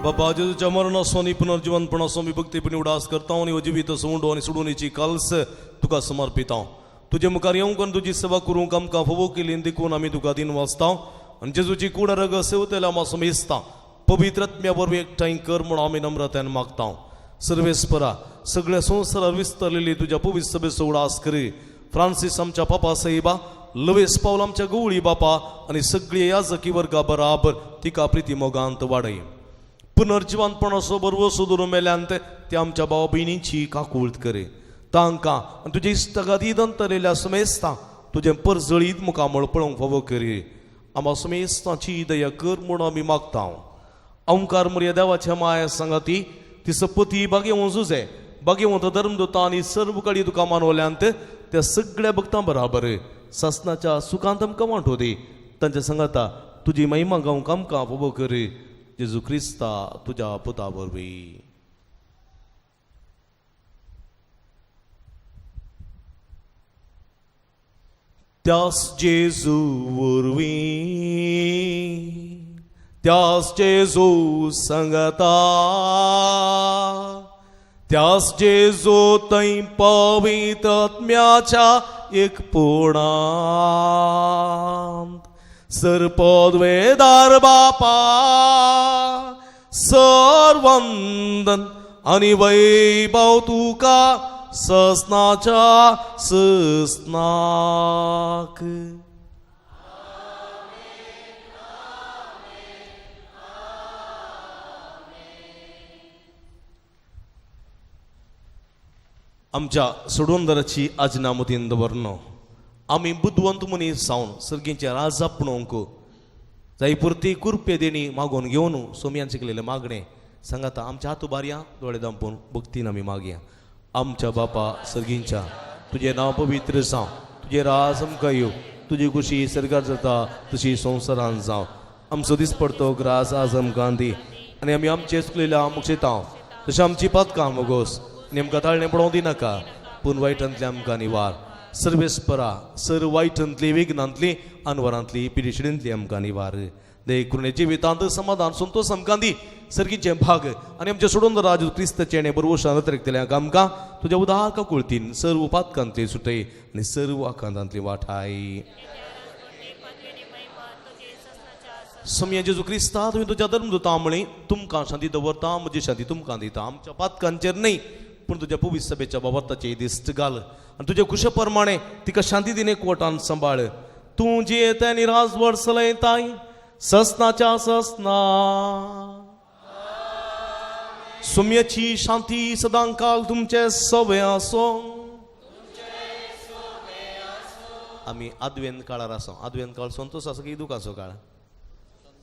Speaker 2: बाबा जेजूच्या मरणाचो आनी पुनर्जिवनपणाचो आमी भक्तीपणी उडास करता आनी हो जिवीत सोंडो आनी सोडूनीची काल्स तुका समर्पिता. तुजे मुखार येवंक आनी तुजी सेवा करूंक आमकां फावो केली देखून आमी तुका दिन वाचता आनी जेजूची कूड रग सेवतेल्या आमकां समेजता पवित्र आत्म्या वरवीं एकठांय कर म्हूण आमी नम्रतायेन मागता. सर्वेस्परा सगळ्या संवसारार विस्तारलेली तुज्या पवित्र सभेचो उडास करी. फ्रांसीस आमच्या पापा साहेबा, लवेस पावल आमच्या गवळी बापा आनी सगळी याजकी वर्गा बराबर तिका प्रिती मोगांत वाडय. पुनर्जिवनपणाचो बरवसो धरून मेल्यान ते आमच्या भाव भयणींची काकूळत करे. तांकां आनी तुजे इश्टागादी दंतरलेल्या समेस्तां तुजें परजळीत मुखामळ पळोवंक फावो करी. आमकां समेस्तांची दया कर म्हूण आमी मागता. ओंकार मरिया देवाच्या माया सांगाती ती सपती बागेवंत जुजे बागेवंत धर्मदूता आनी सर्व कडी तुका मानवल्यांत त्या सगळ्या भक्तां बराबर सासनाच्या सुखांत आमकां वांटो दी. तांच्या सांगाता तुजी महिमा गावंक आमकां फावो करी. जेजू क्रिस्ता तुज्या पुता वरवीं. त्यास जेजू वरवीं, त्यास जेजू सांगता, त्यास जेजू थंय पवित्र आत्म्याच्या एकपणांत सरपदवेदार बापा सर्वंदन आनी वैभव तुका ससनाच्या ससनाक. आमच्या सोडवणदाराची आज्ञा मतीन दवरनो आमी बुदवंत मनीस जावन सर्गींचे राज आपणोवंक जाय पुरती कुरपे देणी मागोवन घेवन सोमयान शिकलेलें मागणें सांगाता आमच्या हातू बारया दोळे दांपून भक्तीन आमी मागया. आमच्या बापा सर्गींच्या तुजें नांव पवित्र जावं, तुजें राज आमकां येवं, तुजी खुशी सर्गार जाता तशी संवसारान जावं. आमचो दीस पडतो ग्रास आज आमकां दी आनी आमी आमचे चुकलेल्या मुक्षेतांव तशें आमची पातकां मोगोस आनी आमकां ताळणें पडोवंक दिनाका पूण वायटांतलें आमकां निवार. सर्वेस्परा सर वायटांतली विघ्नांतली अनवरांतली पिडिशिडींतली आमकां निवार. देखून जिवितांत समाधान संतोष आमकां दी. सर्गीचें भाग आनी आमचें सोडून राज क्रिस्ताचें बरवशान अतिरिक्तल्या आमकां तुज्या उदार काकुळतीन सर्व पातकांतली सुटय आनी सर्व आकांतांतली वाठाय. सम्या जेजू क्रिस्ता तुवें तुज्या धर्मदूता म्हळी तुमकां शांती दवरता म्हजी शांती तुमकां दिता. आमच्या पातकांचेर न्हय पूण तुज्या पवित्र सभेच्या बाबताचेर दिश्ट घाल आनी तुज्या खुशे प्रमाणे तिका शांती दिने कोटान सांबाळ. तूं जियेता आनी राजवट चलयताय ससनाच्या ससना. सुम्याची शांती सदांकाल तुमचे सवे आसो. आमी आदवेन काळार आसो. आदवेन काळ संतोष आसा की दुखाचो काळ?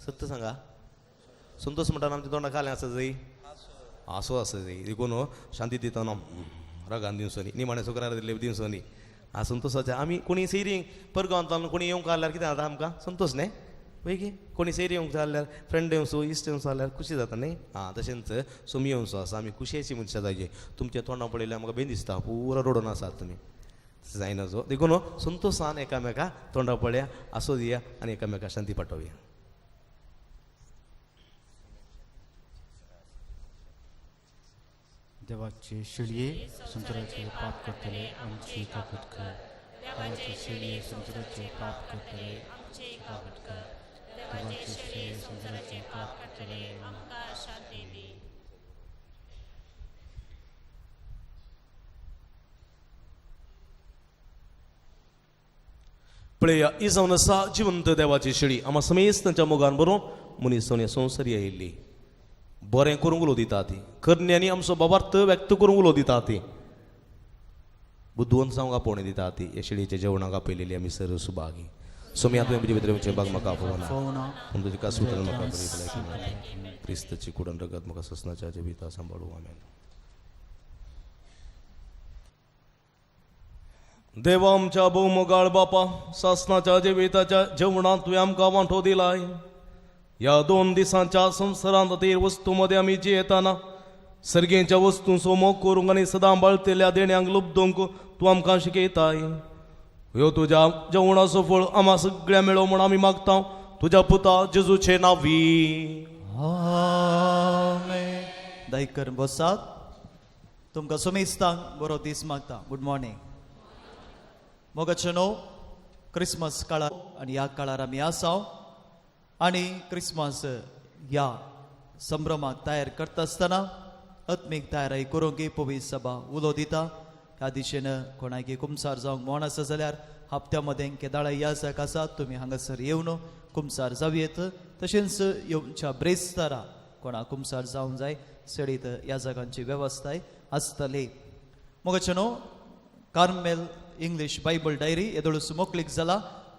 Speaker 2: सत्य सांगा. संतोष म्हणटाना आमच्या तोंडा खालें आसा जाई आसो आसा जाई देखून शांती दितना रागान दिवचो न्ही, निमाणें शुक्रार दिल्ले दिवचो न्ही. आ संतोषाचे आमी कोणी सैरी परगांवांतल्यान कोणी येवंक आसल्यार कितें जाता आमकां संतोष न्ही पळय की कोणी सैरी येवंक जाल्यार फ्रेंड येवचो इश्ट येवचो जाल्यार खुशी जाता न्ही. आं तशेंच सोमी येवचो आसा आमी खुशयेची मनशां जाय. तुमच्या तोंडा पळयल्यार आमकां बेन दिसता पुरो रडून आसात तुमी जायना जो. देखून संतोषान एकामेका तोंडा पळया आसो दिया आनी एकामेका शांती पाठोवया.
Speaker 1: देवाचे शिळये संवसाराचे पाप करतले आमची काकूत कर. देवाचे शिळये संवसाराचे पाप करतले आमची काकूत कर. देवाचे शिळये संवसाराचे पाप करतले
Speaker 4: आमकां शांती दी.
Speaker 2: पळया ही जावन आसा जिवंत देवाची शिळी आमा समेस्त तांच्या मोगान बरोवन मनीस जावन ह्या संवसारी आयिल्ली. बरें करूंक उलो दिता ती, करण्यांनी आमचो बाबार्थ व्यक्त करूंक उलो दिता ती, बुदवंत जावंक आपोवणें दिता ती. ह्या शेळयेच्या जेवणाक आपयलेली आमी सर्व सुभागी. सोमी तुवें म्हजे भितर म्हजें भाग म्हाका आपोवना, पूण तुजी कासूतन म्हाका बरी भलायकी मेळटा. क्रिस्ताची कुडन रगत म्हाका ससनाच्या जिविता सांबाळू. आमेन. देवा आमच्या भोवमोगाळ बापा, सासनाच्या जिविताच्या जेवणांत तुवें आमकां वांटो दिलाय. ह्या 2 दिसांच्या संवसारांत तेर वस्तू मदें आमी जियेतना सर्गेच्या वस्तूंचो मोग करूंक आनी सदां बाळतेल्या देण्यांक लुबदूंक तूं आमकां शिकयताय. ह्यो तुज्या जेवणाचो फळ आमा सगळ्या मेळो म्हूण आमी मागता तुज्या पुता जेजूचे नांवी.
Speaker 4: आमेन. दयकर बसात. तुमकां सुमेस्तांक बरो दीस मागता. Good morning. मोगाचे न्हू, क्रिसमस काळार आनी ह्या काळार आमी आसा आनी क्रिसमस ह्या संभ्रमाक तयार करता आसतना आत्मीक तयारी करूंक पवित्र सभा उलो दिता. ह्या दिशेन कोणाकी कुमसार जावंक मोण आसा जाल्यार हप्त्या मदें केदाळा याजक आसा, तुमी हांगासर येवन कुमसार जावं येत. तशेंच येवच्या ब्रेस्तारा कोणा कुमसार जावंक जाय सडीत याजकांची वेवस्थाय आसतली. मोगाचे न्हू, कार्मेल इंग्लीश बायबल डायरी येदोळूस मोकळीक जाला.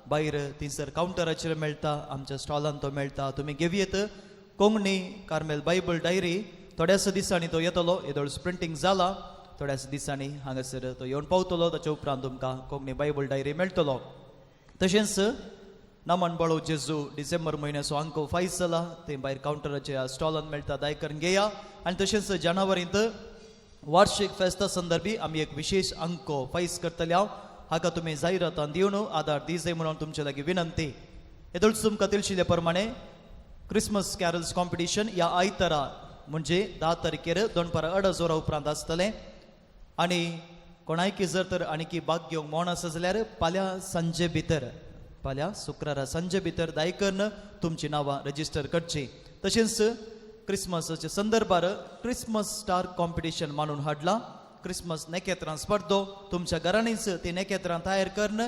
Speaker 4: भायर थंयसर कावंटराचेर मेळटा, आमच्या स्टॉलान तो मेळटा, तुमी घेवयेत. कोंकणी कार्मेल बायबल डायरी थोड्याच दिसांनी तो येतलो. येदोळूस प्रिंटींग जाला, थोड्याच दिसांनी हांगासर तो येवन पावतलो. ताच्या उपरांत तुमकां कोंकणी बायबल डायरी मेळटलो. तशेंच नामन बाळो जेजू डिसेंबर म्हयन्याचो अंको फायज जाला, थंय भायर कावंटराच्या स्टॉलान मेळटा, दाय करून घेया. आनी तशेंच जानेवारींत वार्षिक फेस्ता संदर्भी आमी एक विशेष अंको फायज करतले. हांव हाका तुमी जायरातान दिवन आदार दी म्हणून तुमचे लागीं विनंती. येदोळच तुमकां तिळशिल्ले प्रमाणे क्रिसमस कॅरल्स कॉम्पिटिशन ह्या आयतारा म्हणजे 10 तारखेर दनपारां 2:30 वरां उपरांत आसतलें. आनी कोणायकी जर तर आनीकी भाग घेवंक मोण आसा जाल्यार फाल्यां सांजे भितर, फाल्यां शुक्रारा सांजे भितर दायकर्न तुमची नांवां रजिस्टर करची. तशेंच क्रिसमसाच्या संदर्भार क्रिसमस स्टार कॉम्पिटिशन मानून हाडला. क्रिसमस नखेत्रां स्पर्धो तुमच्या घरांनीच ती नखेत्रां तयार करून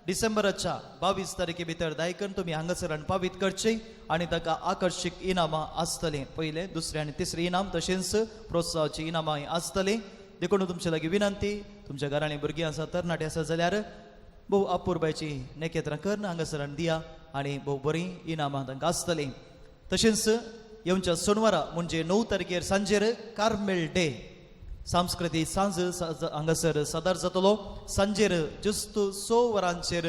Speaker 4: डिसेंबराच्या 22 तारखे भितर दायकन तुमी हांगासर पावीत करची आनी ताका आकर्शीक इनामां आसतलीं. पयलें, दुसरें आनी तिसरें इनाम, तशेंच प्रोत्साहाची इनामां आसतलीं. देखून तुमचे लागीं विनंती, तुमच्या घरांनी भुरगीं आसा, तरणाटे आसा जाल्यार भोव अपुरबायची नखेत्रां करून हांगासर दिया आनी भोव बरीं इनामां तांकां आसतलीं. तशेंच येवच्या सोनवारा म्हणजे 9 तारखेर सांजेर कार्मेल डे सांस्कृतीक सांज हांगासर सादर जातलो. सांजेर जुस्त 6 वरांचेर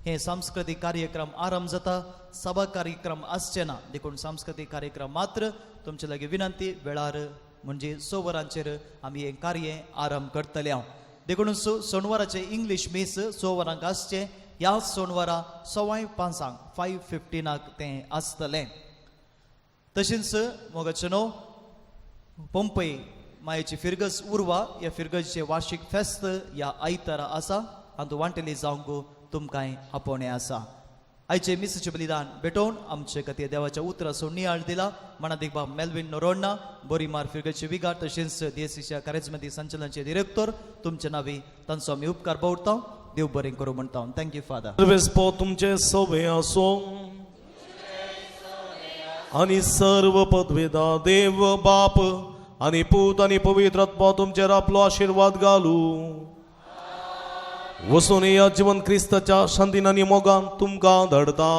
Speaker 4: हे सांस्कृतीक कार्यक्रम आरंभ जाता. सभा कार्यक्रम आसचे ना, देखून सांस्कृतीक कार्यक्रम मात्र तुमचे लागीं विनंती, वेळार म्हणजे 6 वरांचेर आमी हें कार्य आरंभ करतले हांव. देखून सोनवाराचे इंग्लीश मीस 6 वरांक आसचें. ह्या सोनवारा 4:15 5:15 तें आसतलें. तशेंच मोगाचे न्हू, पंपय मायेची फिरगज उर्वा ह्या फिरगजचे वार्षिक फेस्त ह्या आयतारा आसा. हातूंत वांटेली जावंक तुमकांय आपोवणें आसा. आयचे मिसाचें बलिदान भेटोवन आमचे खातीर देवाच्या उतराचो नियाळ दिला मनादीक बाब मेल्विन नोरोडना, बोरीमार फिरगजचे विगार, तशेंच डीएसीच्या कार्यमती संचलनाचे डिरेक्टर. तुमचे नावी तांचो आमी उपकार बावडता. देव बरें करूं म्हणटा. Thank you father.
Speaker 2: सर्वेस्पो तुमचे सवे असो आनी सर्व पदवेदा देव बाप आनी पूत आनी पवित्र आत्मा तुमचेर आपलो आशिर्वाद घालू. वसून या जिवन क्रिस्ताच्या शांतीन आनी मोगान तुमकां धाडता.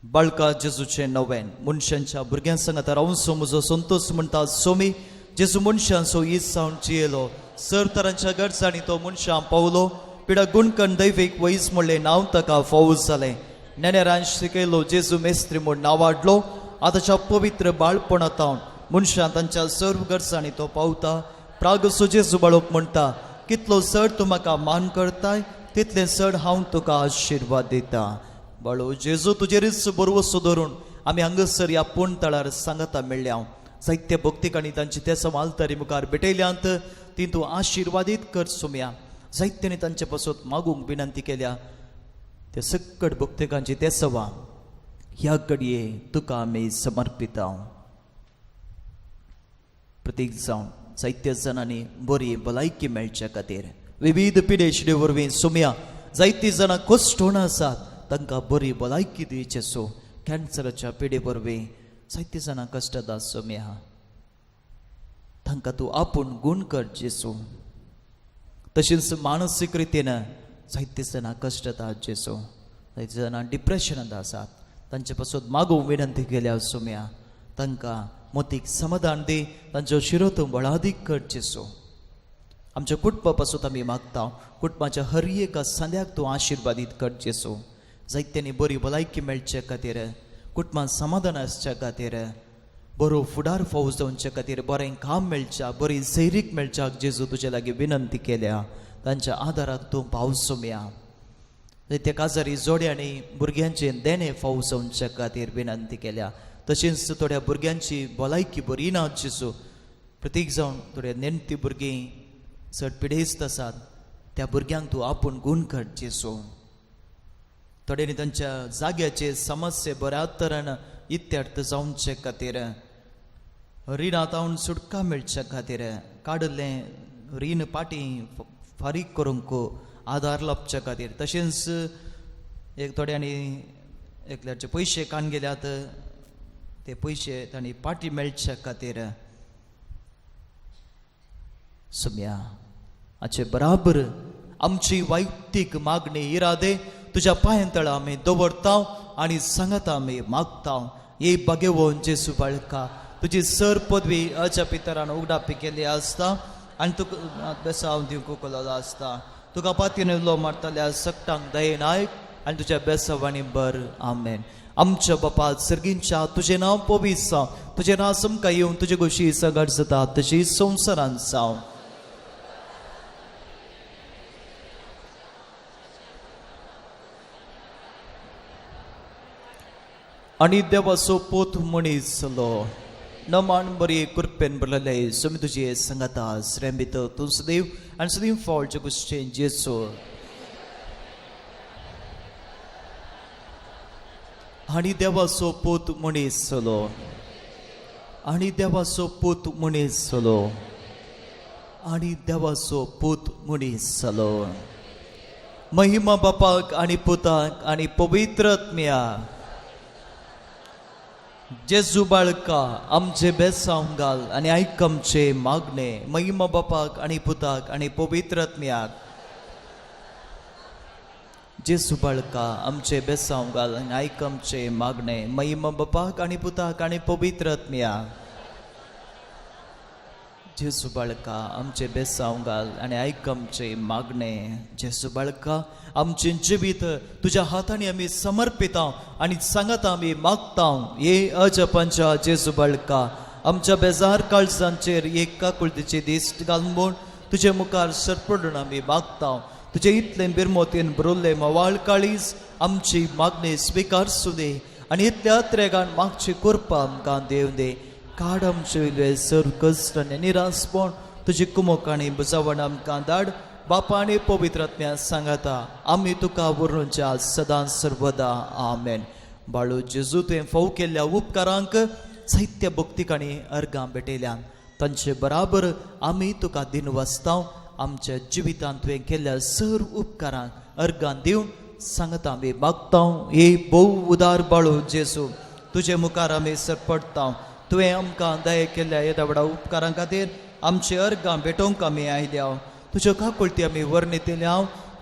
Speaker 4: बाळका जेजूचे नवेन मनशांच्या भुरग्यां संगात रावून म्हजो संतोष म्हणटा. सोमी जेजू मनशांचो ईद जावन जियेलो, सर तरांच्या गरजांनी तो मनशां पावलो. पिडा गुणकन दैवीक वैज म्हणलें नांव ताका फौज जालें. नेनेरान शिकयलो जेजू मेस्त्री म्हूण नांव हाडलो. आतांच्या पवित्र बाळपणांत मनशां तांच्या सर्व गरजांनी तो पावता. प्रागसो जेजू बाळोक म्हणटा, कितलो चड तूं म्हाका मान करताय तितलें चड हांव तुका आशिर्वाद दिता. बाळो जेजू तुजेरूच बरवसो धरून आमी हांगासर ह्या पूण तळार सांगाता मेळ्ळ्या. जायते भक्तिकांनी तांची ते समालतारी मुखार भेटयल्यांत, ती तूं आशिर्वादीत कर सुम्या. जायत्यांनी तांचे पासत मागूंक विनंती केल्या. ते सकट भक्तिकांची ते सवा ह्या घडये तुका आमी समर्पिता. प्रतीक जावन जायत्या जाणांनी बरी भलायकी मेळच्या खातीर विविध पिडेशिडे वरवीं सुम्या जायतीं जाणां कश्टोण आसात, तांकां बरी भलायकी दिवचें. सो कॅन्सराच्या पिडे वरवीं जायते जाणां कश्टात सोम्या, तांकां तूं आपूण गूण कर जेसू. तशेंच मानसीक रितीन जायते जाणां कश्टतात जेसू, जायते जाणां डिप्रेशनांत आसात, तांचे पासून मागूंक विनंती केल्या सोम्या, तांकां मोतीक समाधान दी, तांच्यो शिरो तूं बळादीक कर जेसू. आमच्या कुटुंबा पासून आमी मागता, कुटुंबाच्या हर एका सांद्याक तूं आशिर्वादीत कर जेसू. जायत्यांनी बरी भलायकी मेळचे खातीर, कुटुंबांत समाधान आसच्या खातीर, बरो फुडार फावो जावचे खातीर, बरें काम मेळच्या, बरी जैरीक मेळच्याक जेजू तुजे लागीं विनंती केल्या, तांच्या आदाराक तूं पावस सोम्या. त्या काजारी जोड्यांनी भुरग्यांचें देणें फावो जावचे खातीर विनंती केल्या. तशेंच थोड्या भुरग्यांची भलायकी बरी ना जेजू, प्रतीक जावन थोड्या नेणटी भुरगीं चड पिडेस्त आसात, त्या भुरग्यांक तूं आपूण गूण कर जेजू. थोड्यांनी तांच्या जाग्याचे समस्ये बऱ्या तरान इत्यर्थ जावचे खातीर, रिणांत सुटका मेळचे खातीर, काडिल्लें रीण पाटी फारीक करूंक आदार लाबच्या खातीर, तशेंच एक थोड्यांनी एकल्याचे पयशे काण गेल्यात ते पयशे तांणी पाटी मेळचे खातीर सुम्या हाचे बराबर आमची वैयक्तीक मागणी इरादे तुज्या पांयां तळा आमी दवरता आनी सांगता आमी मागता. हे बागेवन जेसू बाळका, तुजी सर पदवी अजा पितरान उगडापी केल्ली आसता आनी तुका बेसांव दिवंक उखललो आसता. तुका पातयेन उलो मारतल्या सगटांक दयेन आयक आनी तुज्या बेसावांनी बर. आमेन. आमच्या बापा सर्गींच्या, तुजें नांव पवित्र जावं, तुजें नांव समकां येवन तुजे गोशी सगट जाता तशी संवसारांत जावं. आनी देवाचो पोत मनीस जालो, नमान बरी कृपेन भरलेले सुमी तुजे सांगाता श्रेम भितर तूं सदैव आनी सदैव फावट जगुश्चें जेसू. आनी देवाचो पूत मनीस जालो, आनी देवाचो पूत मनीस जालो, आनी देवाचो पूत मनीस जालो. महिमा बापाक आनी पुताक आनी पवित्र आत्म्या. जेजू बाळका आमचे बेसांव घाल आनी आयक आमचे मागणे. महिमा बापाक आनी पुताक आनी पवित्र आत्म्याक. जेजू बाळका आमचे बेसांव घाल आनी आयक आमचे मागणे. महिमा बापाक आनी पुताक आनी पवित्र आत्म्याक. जेजू बाळका आमचे बेसांव घाल आनी आयक आमचे मागणे. जेजू बाळका आमचें जिवीत तुज्या हातांनी आमी समर्पिता आनी सांगता आमी मागता. हे अजपांच्या जेजू बाळका आमच्या बेजार काळजांचेर एक काकुळतीची दिश्ट घालून म्हूण तुजे मुखार सरपडून आमी मागता. तुजे इतलें बिरमोतीन भरिल्लें म्होवाळ काळीज आमची मागणी स्विकार सुदे आनी इतल्या त्रेगान मागची कृपा आमकां देव दे. काड आमचे वयले सर कश्ट आनी निरासपण तुजी कुमोक आनी बुजावण आमकां धाड. बापा आनी पवित्र आत्म्या सांगाता आमी तुका व्हरूंच्या सदां सर्वदा. आमेन. बाळू जेजू तुवें फाव केल्ल्या उपकारांक साहित्य भक्तीक आनी अर्गां भेटयल्यान तांचे बराबर आमी तुका दिनवासता. आमच्या जिवितांत तुवें केल्ल्या सर उपकारांक अर्गां दिवन सांगता आमी मागता. हे भोव उदार बाळू जेजू तुजे मुखार आमी सरपडटा. तुवें आमकां दया केल्ल्या येद्या व्हडा उपकारां खातीर आमची अर्गां भेटोवंक आमी आयल्या. तुज्यो काकुळटी आमी वर्णितल्या.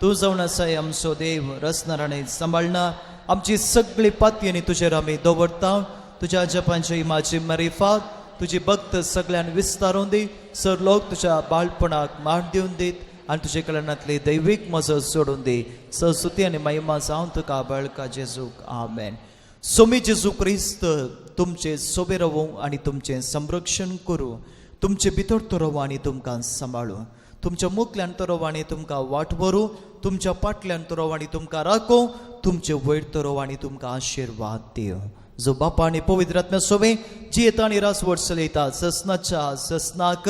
Speaker 4: तूं जावन आसाय आमचो देव, रचणार आनी सांबाळणार. आमची सगळी पातयेनी तुजेर आमी दवरता. तुज्या जपांची म्हाजी मरिफात तुजी भक्त सगळ्यान विस्तारून दी. सर लोक तुज्या बाळपणाक मान दिवन दीत आनी तुजे कडल्यानांतली दैवीक मजत सोडून दी. सरस्वती आनी महिमा जावन तुका बाळका जेजूक. आमेन. सोमी जेजू क्रिस्त तुमचे सोबे रावूं आनी तुमचें संरक्षण करूं. तुमचे भितर तो रावूं आनी तुमकां सांबाळूं. तुमच्या मुखल्यान तो रावूं आनी तुमकां वाट व्हरूं. तुमच्या पाटल्यान तो रावूं आनी तुमकां राखूं. तुमचे वयर तो रावूं आनी तुमकां आशिर्वाद दिवं. जो बापा आनी पवित्र आत्म्या सोबे जियेता आनी रास वर्स चलयता ससनाच्या ससनाक.